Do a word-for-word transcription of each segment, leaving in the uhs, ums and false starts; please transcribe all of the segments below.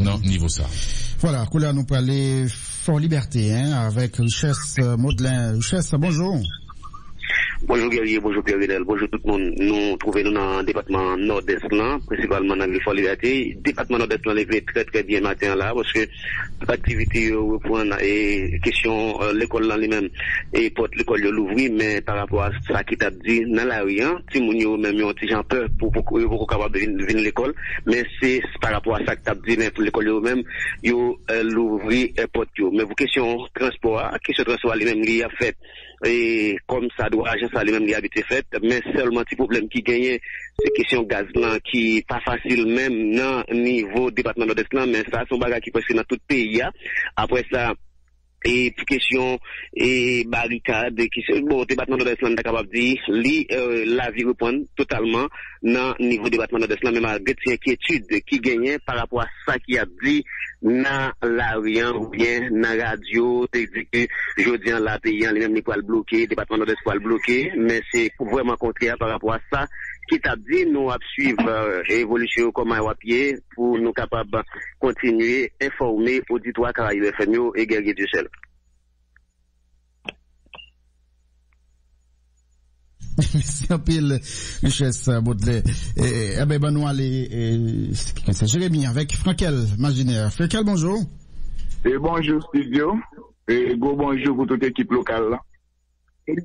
nan nivo sa. Vwala, koulye a nou prale Fò Libète, en, avèk Richès, euh, Modlen. Richès, bonjou. Bonjou Guerrier, bonjou Pierre Renel, bonjou tout moun. Nou twouve nou nan depatman Nòdès lan, prensipalman nan vil Fò Libète. Depatman Nòdès lan leve trè, trè byen maten an la, paske tout aktivite yo reprann, e kesyon, euh, lekòl lan li menm, e pòt lekòl yo louvri, men pa rapò a sa ki t ap di nan lari an, timoun yo menm yo yon ti jan pè pou, pou yo poko kapab vin, vin lekòl, men se pa rapò a sa ki t ap di, men pou lekòl yo menm, yo, euh, louvri, euh, pòt yo. Men pou kesyon transpò a, kesyon transpò a li menm li ap fèt e kòm sa dwa, jan sa li menm li abitye fèt, men sèlman ti pwoblèm ki genyen, se kesyon gaz lan ki pa fasil menm nan nivo depatman Nòdès lan, men sa se yon bagay ki prèske nan tout peyi a. Apre sa, e pou kesyon e barikad, e kesyon, bon, depatman Nòdès lan, m ta kapab di, li, euh, lavi reprann totalman nan nivo depatman Nòdès lan, men malgre ti enkyetid ki genyen pa rapò a sa ki ap di nan lari an oubyen nan radyo, te di ke jodi an la, peyi an li menm li pral bloke, depatman Nòdès pral bloke, men se vrèman kontrè a pa rapò a sa ki t ap di. Nou ap swiv, euh, evolisyon yo, kòman yo ap ye, pou nou kapab kontinye enfòme oditwa Karayib F M yo e Guerrier Dieuseul. Mèsi anpil, Richès Baudelaire. E, e, e ben, ban nou ale, e, se Jeremi avèk Frankel Majinè. Frankel, bonjou. E bonjou, studio. E gwo bonjou pou tout ekip lokal la. E,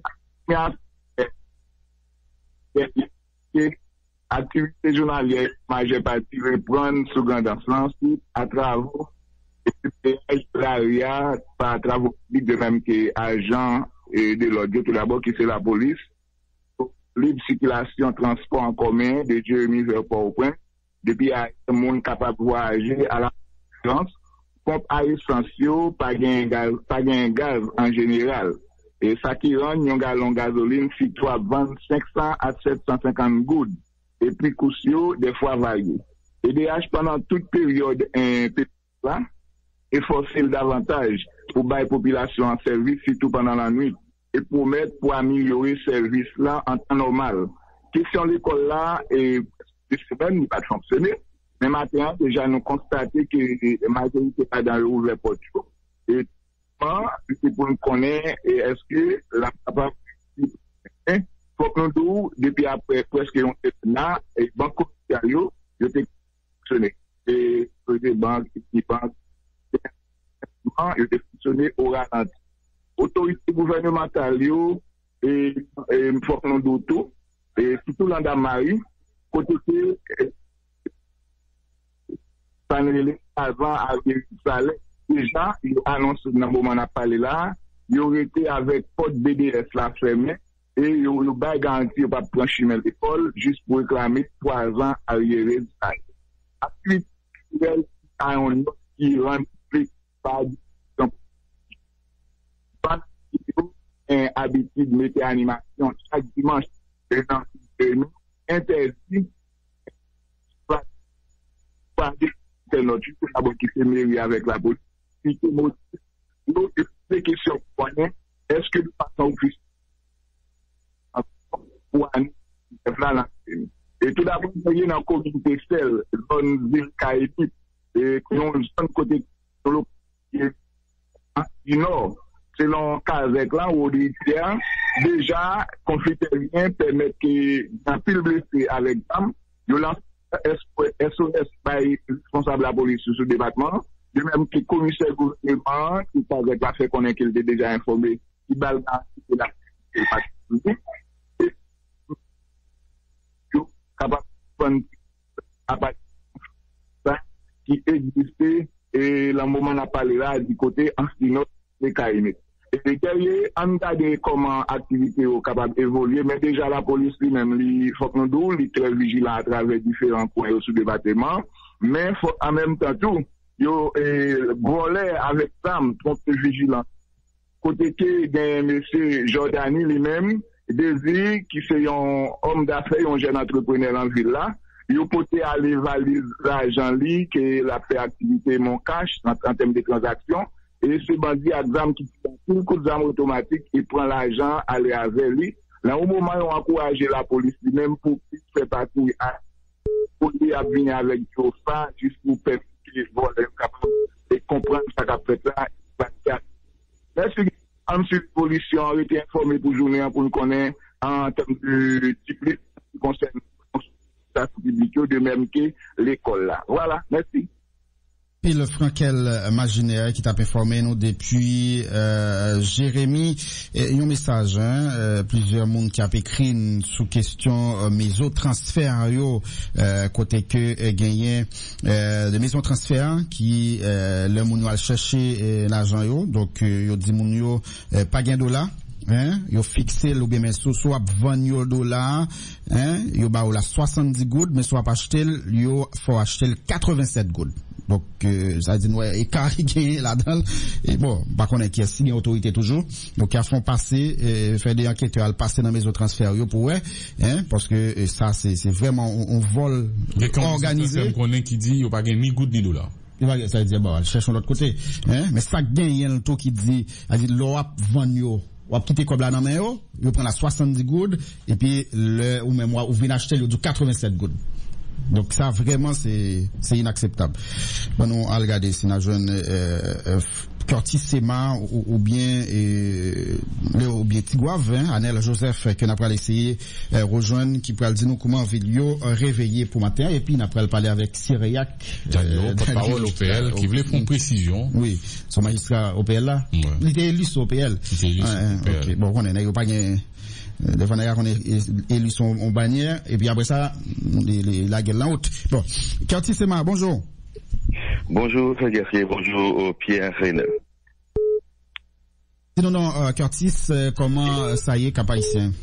e, Aktivite jounalyè majè pati reprann sou Grandans lan swit a travo netwayaj lari a pa travo piblik, de menm ke ajan, e, de lòd yo, toudabò, ki se lapolis, lib sikilasyon transpò an kòmen de Jeremi vè Pòtoprens. Depi ayè, moun kapab vwayaje a la konfyans. Ponp a esans yo pa genyen gaz, pa genyen gaz an jeneral. E sa ki rann yon galon gazolin sitou ap vann senk san a sèt san senkant goud, e pri kous yo dèfwa varye. P D H, pandan tout peryòd, en, peryòd la, efòse l davantaj pou bay popilasyon an sèvis, sitou pandan lannwit, e pwomèt pou amelyore sèvis la an tan nòmal. Kesyon lekòl la, e, de semèn, li pa t fonksyone, men maten an, deja nou konstate ke, e, majorite ladan yo ouvè pòt yo. E, an, se pou n konnen, e, èske l ap kapab, fòk nou di w, depi apre prèske yon semèn la, e, bank komèsyal yo, yo te fonksyone. E, yo te bank, ti bank, yo te fonksyone o ralanti. Otorite gouvènemantal yo, e, e, fòk nou di w tou, e, sitou Landamari, kote ke, e, sa n rele avan aryere salè, deja, yo anonse nan moman n ap pale la, yo rete avèk pòt B D S la fèmen, e yo, yo bay garanti yo p ap pran chimen lekòl jis pou reklame twa zan aryere salè. Aktivite kiltirèl a yon nòt ki rann piblik pa di, donk, pa di yo gen abitid mete animasyon chak dimanch, e nan, e nou entèdi pa, pa di entènot, jis se dabò ki se meri avèk lapolis, ki te motive yo, e poze kesyon pou konnen èske nou pa t ofisye pou ane chèf la nan. E tou dabò, nou ye nan komin Tesèl, zòn Zil Kayimit, e yon zòn kote nou lokalize an di nò. Selon Kazèk la, Rodrigue Pierre, deja, konfli tèryen pèmèt ke gen anpil blese avèk zam. Yo lanse S O S bay responsab lapolis sou, sou depatman an, de menm ke komisè gouvèneman an, ke Kazèk la fè konnen ke l te deja enfòme, ki ba l garanti ke l ap pati piblik. E yo kapab fann apati sa ki egziste, e, nan moman n ap pale la, di kote Ansinò, e Kayimit. E Guerrier, ann gade kòman aktivite yo kapab evolye, men deja lapolis li menm, li, fòk nou di w, li trè vijilan atravè diferan kwen yo sou depatman, men fò, an menm tan tou, yo, e, vòlè avèk zam twonpe vijilans. Kote ke gen mesye Jordany li menm, Désir, ki se yon òm dafè, yon jèn antreprenè nan vil la, yo pote ale valiz lajan li ke l ap fè aktivite Moncash an, an tèm de tranzaksyon, e se bandi ak zam ki tire anpil kout zam otomatik e pran lajan ale avè li. Nan yon moman, yo ankouraje lapolis li menm pou plis fè patwouy a, olye y ap vini avèk gwo fa jis pou pèmèt ke vòlè k ap fèt la, pa t ka. Mèsi. Ann swiv evolisyon an, rete enfòme pou jounen an pou n konnen an tèm de ti plis ki konsène konstriksyon piblik yo, de menm ke lekòl la. Vwala, mèsi. Pil Frankel Majinè ki t ap enfòme nou depi, euh, Jeremi. E, yon mesaj, hein, euh, plizyè moun ki ap ekri n sou kesyon, euh, mezo transfè yo, euh, kote ke, euh, genyen, euh, de mezo transfè ki, euh, lè moun yo al chèche, euh, lajan yo, donk, euh, yo di moun yo, euh, pa gen dola, hein, yo fikse l oubyen men sou, sou ap vann yo dola, hein, yo ba ou la swasanndis goud, men si w ap achte l, yo fè w achte l katrevennsèt goud. Donk, euh, sa di nou wè eka ki genyen ladan l. E bon, m pa konnen kiyès, si gen otorite toujou. Donk, y a fè yon pase, euh, fè de anketè al pase nan mezo transfè yo pou wè, hein, paske, euh, sa se, se vrèman yon, yon vòl òganize. Gen kèk transfè m konnen ki di yo pa gen ni goud ni dola. Yo pa gen, sa vle di, bon, al chèche yon lòt kote, hein. Men sa k genyen l tou ki di, sa vle di, lè w ap vann yo, w ap kite kòb la nan men yo, yo pran la swasanndis goud, epi lè ou menm w a, ou vin achte l, yo di w katrevennsèt goud. Donk sa vrèman se, se inakseptab. Ban nou al gade si n a jwenn, euh, euh, Curtis Sema ou, oubyen, euh, Leo oubyen Tigwav, hein, Anel Joseph, ke n ap pral eseye, euh, rejwenn, ki pral di nou kouman vil yo, euh, reveye pou maten an, epi n ap pral pale avèk Siryak, Daniel, euh, pòtpawòl Daniel O P L, ki vle fè yon presizyon. Wi, se majistra O P L la. Wi. Li te eli sou O P L. Li te eli sou O P L. Ah, ah, ok. Bon, konnen, nèg yo pa gen, euh, defwa nèg la konnen e-, eli sou yon banyè, epi apre sa, li, li lage l nan wout. Bon, Curtis Sema, bonjou. Bonjou, Guerrier, bonjou, euh, Pierre Renel. Di nou non, euh, Curtis, euh, kòman, euh, sa ye, Kap Ayisyen?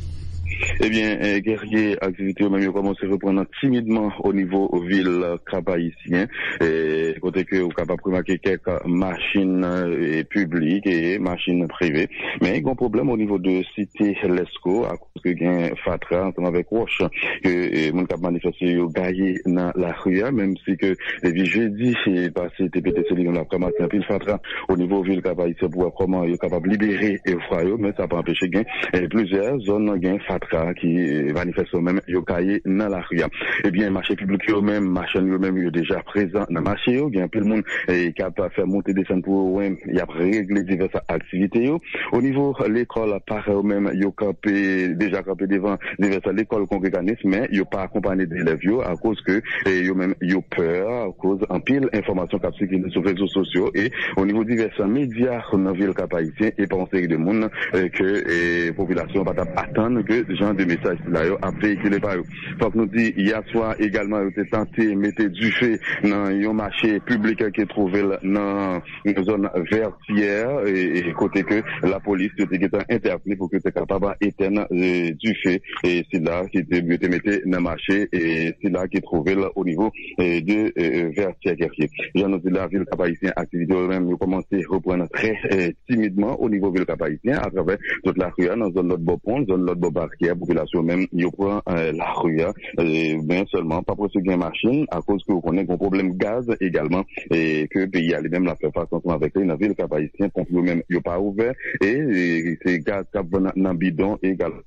Ebyen, eh, Guerrier, aktivite yo menm yo kòmanse reprann timidman o nivo vil Kap Ayisyen, eh, kote ke ou kapab remake kèk machin, eh, piblik e machin prive. Men gen yon pwoblèm o nivo de Site Lèsko, akoz ke gen fatra ansanm avèk wòch ke, eh, moun k ap manifeste yo gaye nan lari a, menm si ke depi jedi, eh, pase te pete sou li menm l ap ranmase anpil fatra o nivo vil Kap Ayisyen pou wè kòman yo kapab libere, eh, vwa yo, men sa pa anpeche gen, eh, plizyè zòn gen fatra ki, eh, manifeste yo menm yo gaye nan lari a. Ebyen, mache piblik yo menm, machann yo menm, yo deja prezan nan mache yo. Gen anpil moun, eh, k ap fè monte desann pou yo wè y ap regle divès aktivite yo. O nivo lekòl, paran yo menm, yo kanpe, deja kanpe devan divès lekòl kongreganis, men yo pa akonpanye de elèv yo akoz ke, eh, yo menm, yo pè akoz anpil enfòmasyon k ap sikile sou rezo sosyo e o nivo divès medya nan vil Kap Ayisyen e pa yon seri de moun, eh, ke, eh, popilasyon an pa t ap atann ke jan de mesaj sila yo ap veyikile pa yo. Fòk nou di, yè swa egalman, yo te tante mete dife nan yon mache piblik ki twouve l nan yon zòn Vètyè, e, e kote ke lapolis yo te gentan entèvni pou ke yo te kapab etèn, e, dife, e, sila ki te, yo te mete nan mache, e, sila ki twouve l o nivo, e, de, e, e, Vètyè Guerrier. Jan nou di la, vil Kap Ayisyen, aktivite yo menm, yo kòmanse reprann trè, e, timidman o nivo vil Kap Ayisyen, atravè tout lari a, nan zòn lòt bò pon, zòn lòt bò baryè, popilasyon menm, yo pran, e, lari a, e, men sèlman, pa prèske gen machin, akoz ke ou konnen gen pwoblèm gaz egalman, e ke peyi a li menm l ap fè fas ansanm avèk li nan vil Kap Ayisyen, ponp yo menm, yo pa ouvè, e, e se gaz k ap vann nan bidon egalman.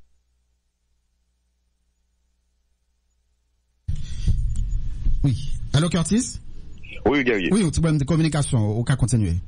Wi. Alo, Curtis? Wi, Guerrier. Wi, yon ti pwoblèm de kominikasyon, ou ka kontinye.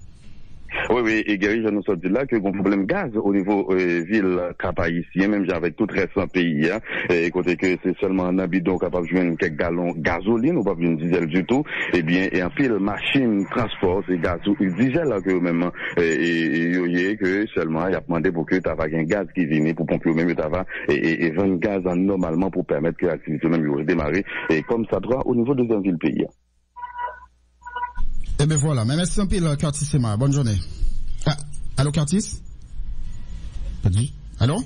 Wi, wi, e Guerrier, jan nou sot di la, ke gon pwoblèm gaz o nivo, e, vil Kap Ayisyen, menm jan avèk tout rès peyi a, e, kote ke se sèlman nan bidon ou kapab jwenn kèk galon gazolin, ou p ap jwenn dizèl ditou, ebyen, e anpil machin transpò, se gazo-, dizèl la ke yo menm, e, e, e, yo ye, ke sèlman y ap mande pou ke ta va gen gaz ki vini pou ponp yo menm yo ta va, e, e, e vann gaz la nòmalman pou pèmèt ke aktivite yo menm yo redemare, e kòmsadwa o nivo de zòn vil peyi a. Ebyen vwala, men mèsi anpil, Curtis Sema. Bòn jounen. Ah, alo, Curtis? Pèdi. Alo?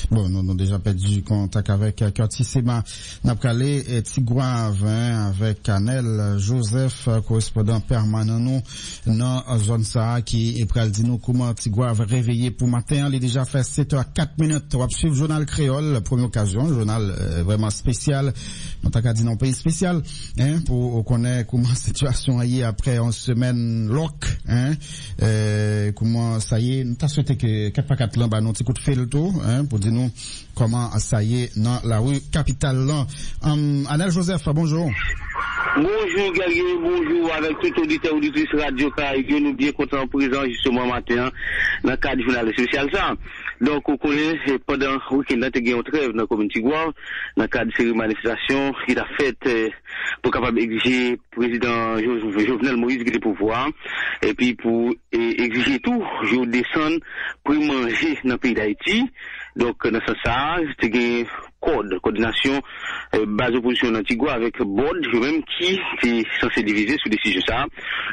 Bon, nou, nou deja pèdi kontak avèk, eh, Curtis Sema. N ap prale, eh, Tigwav, hein, avèk Anel Joseph, eh, korespondan pèmanan nou nan zòn sa a ki, eh, pral di nou kouman Tigwav reveye pou maten an. Li deja fè sèt è kat minit. W ap swiv Jounal Kreyòl, premye okazyon, jounal, eh, vrèman espesyal. Nou ta ka di nan yon peyi espesyal, hein, pou ou konnen kouman sitiyasyon an ye apre yon semèn lòk, hein, eh, kouman sa ye. Nou ta swete ke kat pa kat lan ba nou ti kout fil tou, hein, pou di nou kòman sa ye nan lari kapital lan. Ann, Anel Joseph, bonjou. Bonjou Guerrier, bonjou avèk tout oditè, oditris Radyo Karayib yo. Nou byen kontan prezan jisteman maten an nan kad jounal espesyal sa. Donk, ou konnen, eh, pandan wikenn nan, te gen yon trèv nan komin Tigwav, nan kad seri manifestasyon ki t ap fèt, eh, pou kapab egzije prezidan Jo-, Jovenel Moïse kite pouvwa a, epi pou, eh, egzije tou yo desann pri manje nan peyi Dayiti. Donk, nan sans sa a, te gen kòd, kòdinasyon, eh, baz opozisyon nan Tigwav avèk bòd, yo menm ki te sanse divize sou desizyon sa a.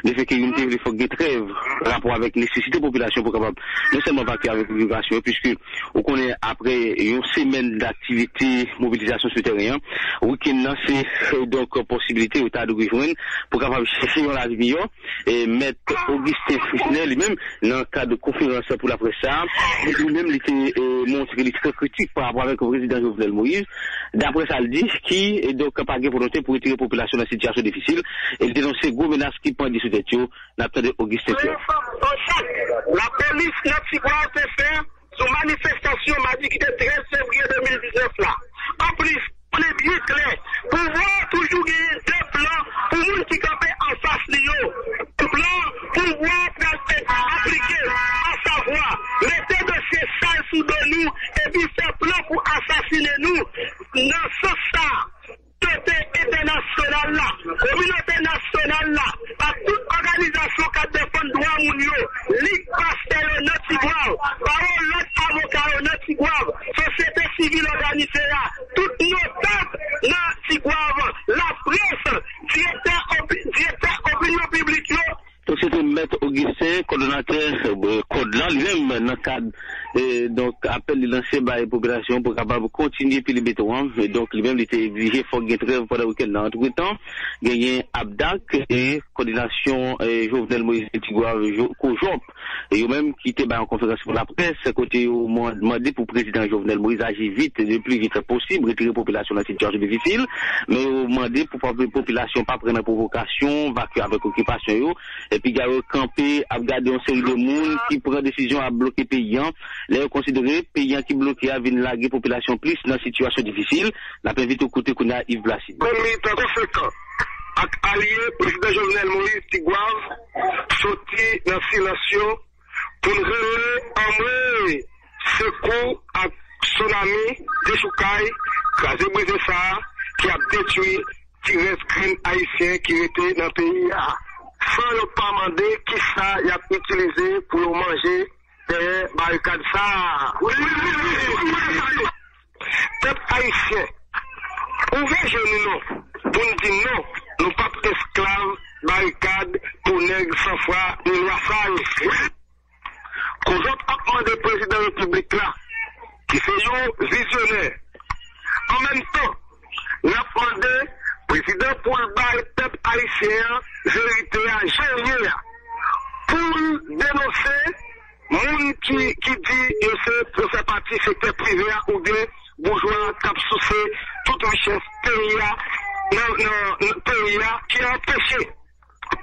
Lefètke youn te vle fòk gen trèv rapò avèk nesesite popilasyon pou kapab non sèlman vakye avèk okipasyon yo, piske ou konnen, apre yon semèn daktivite mobilizasyon sou teren an, wikenn nan se, eh, donk posibilite yo ta dwe jwenn pou kapab chèche yon lavi miyò. E Mèt Augustin Frisner, li menm, nan kad konferans pou laprès sa a, li menm, li te, eh, montre li trè kritik pa rapò avèk prezidan Jovenel Moïse. Daprè sa l di, ki, eh, donk, pa gen volonte pou retire popilasyon nan sitiyasyon difisil, e l denonse gwo menas ki pandye sou tèt yo. N ap tande Augustin Pierre. Lapolis nan Tigwav te fè sou manifestasyon madi ki te trèz fevriye de mil diznèf la. Anplis, konnen byen klè, pouvwa a toujou genyen de plan pou moun ki kanpe anfas li yo. Plan pouvwa a pral aplike, asavwa mete dosye sal sou do nou epi fè plan pou asasinen nou. Nan sans sa a, kominote entènasyonal la, kominote nasyonal la, ak tout òganizasyon k ap defann dwa moun yo, lig pastè yo nan Tigwav, pawòl lòd avoka yo nan Tigwav, sosyete sivil òganize a, tout notab nan Tigwav, laprès, direktè opi-, direktè opinyon piblik yo, Donk, se te Mèt Augustin, kòdonatè, eh, kòd lan, li menm nan kad, eh, donk, apèl li lanse bay popilasyon pou kapab kontinye pile beton an. E donk, li menm, li te egzije fòk gen trèv pandan wikenn nan. Antretan, genyen APDAC e kòdinasyon, eh, Jovenel Moïse Tigwav, Jo-, Kojòp, e yo menm ki te bay yon konferans pou laprès, kote yo man-, mande pou prezidan Jovenel Moïse aji vit, le pli vit posib, retire popilasyon nan sitiyasyon difisil, men yo mande pou pop-, popilasyon pa pran nan pwovokasyon, vakye avèk okipasyon yo, epi gade yo kanpe ap gade yon seri de moun ki pran desizyon ap bloke peyi an. Lè yo konsidere peyi an ki bloke a vin lage popilasyon plis nan sitiyasyon difisil, n ap envite w koute kounye a Yves Placide. Yon militan konsekan ak alye prezidan Jovenel Moïse Tigwav soti nan silans yo pou n rele anmwe sekou ak tsunami dechoukay kraze brize sa a ki ap detwi ti rès grenn ayisyen ki rete nan peyi a, san yo pa mande kisa y ap itilize pou yo manje dèyè barikad sa a. Pèp ayisyen, ouvè je nou non, pou n di non, nou p ap esklav barikad pou nèg san fwa ni lwa sal. Kojòp ap mande prezidan repiblik la, ki se yon vizyonè, an menm tan, n ap mande prezidan pou l bay pèp ayisyen an verite a jan l ye a, pou l denonse moun ki, ki di yo se, yo fè pati sektè prive a oubyen boujwa k ap souse tout richès peyi a, nan, nan, nan peyi a, ki anpeche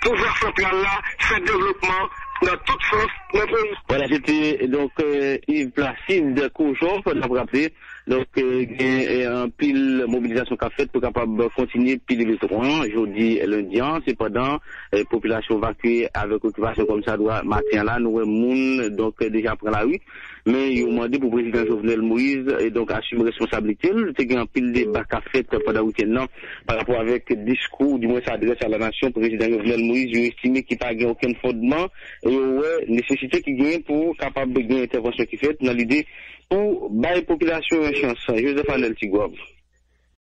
pouvwa santral la fè devlopman nan tout sans nan peyi. Vwala, se te, donk, eh, Yves Placide Kojòp, n ap raple. Donk, eh, gen, eh, anpil mobilizasyon k ap fèt pou kapab kontinye pile beton an jodi lendi an. Sepandan, eh, popilasyon vakye avèk okipasyon kòmsadwa maten an la. Nou wè moun, donk, deja pran lari. Men yo mande pou prezidan Jovenel Moïse, e donk, asime responsablite l. Te gen anpil deba k ap fèt pandan wikenn nan pa rapò avèk diskou, dimwens adrès a la nasyon prezidan Jovenel Moïse, yo estime ki pa gen okenn fondman, e yo wè nesesite ki genyen pou kapab gen entèvansyon ki fèt nan lide pou bay popilasyon yon chans. Joseph Anel Tigwav.